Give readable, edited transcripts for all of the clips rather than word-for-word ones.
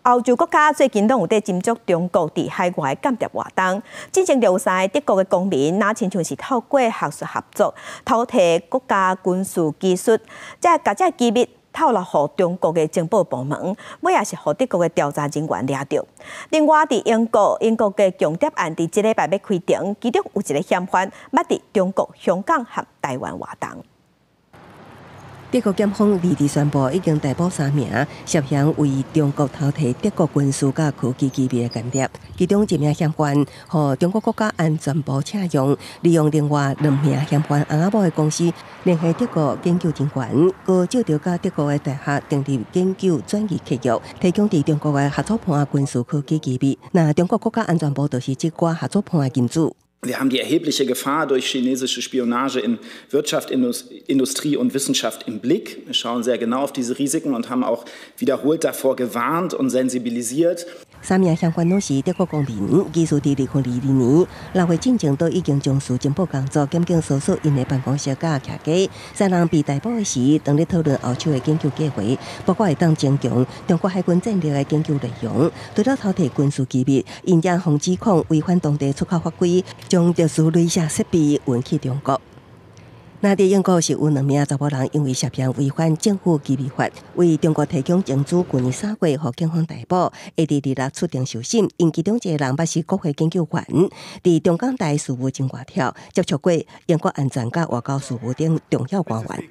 歐洲國家最近攏有佇針足中國佇海外間諜活動，進前就有三个德國的公民，若親像是透過學術合作，偷提國家軍事技術，才共這機密透露予中國的情報部門，尾仔是予德國的調查人員掠著。另外，佇英國，英國的共諜案佇這禮拜欲開庭，其中有一个嫌犯捌佇中國、香港和台灣活動。德國檢方二日宣布，已經逮捕三名涉嫌為中國偷提德國軍事佮科技機密的間諜，其中一名嫌犯予中國國家安全部請用，利用另外兩名嫌犯翁仔某的公司聯繫德國研究人員，閣借著佮德國的大學訂立研究轉移契約，提供佇中國的合作伴軍事科技機密。那中國國家安全部就是這寡合作伴的金主。 Wir haben die erhebliche Gefahr durch chinesische Spionage in Wirtschaft, Industrie und Wissenschaft im Blick. Wir schauen sehr genau auf diese Risiken und haben auch wiederholt davor gewarnt und sensibilisiert. 三名嫌犯攏是德國公民，疑似佇2022年6月進前都已經從事情報工作，檢警搜索𪜶的辦公室佮徛家。三人被逮捕的時，當咧討論後手的研究計劃，包括會當增強中國海軍戰力的研究內容。除了偷提軍事機密，𪜶也予指控違反當地出口法規，將特殊鐳射設備運去中國。那佇英國是有兩名查某人因為涉嫌違反政府機密法，為中國提供情資，舊年3月予警方逮捕，會佇二六出庭受審。𪜶其中一個人捌是國會研究員，佇中港台事務真活躍，接觸過英國安全佮外交事務等重要官員。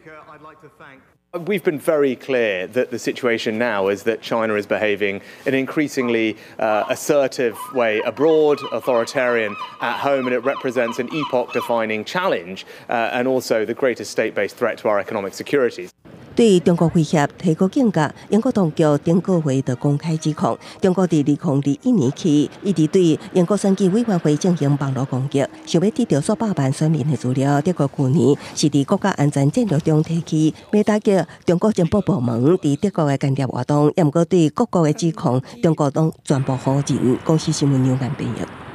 We've been very clear that the situation now is that China is behaving in an increasingly assertive way abroad, authoritarian at home, and it represents an epoch-defining challenge and also the greatest state-based threat to our economic security. 對中國威脅提高警覺，英國當局頂個月就公開指控，中國佇2021年起一直對英國選舉委員會進行網路攻擊，想欲得著數百萬選民的資料。德國舊年是佇國家安全戰略中提起，欲打擊中國情報部門佇德國的間諜活動，也毋過對各國的指控，中國攏全部否認。公視新聞楊萬編譯。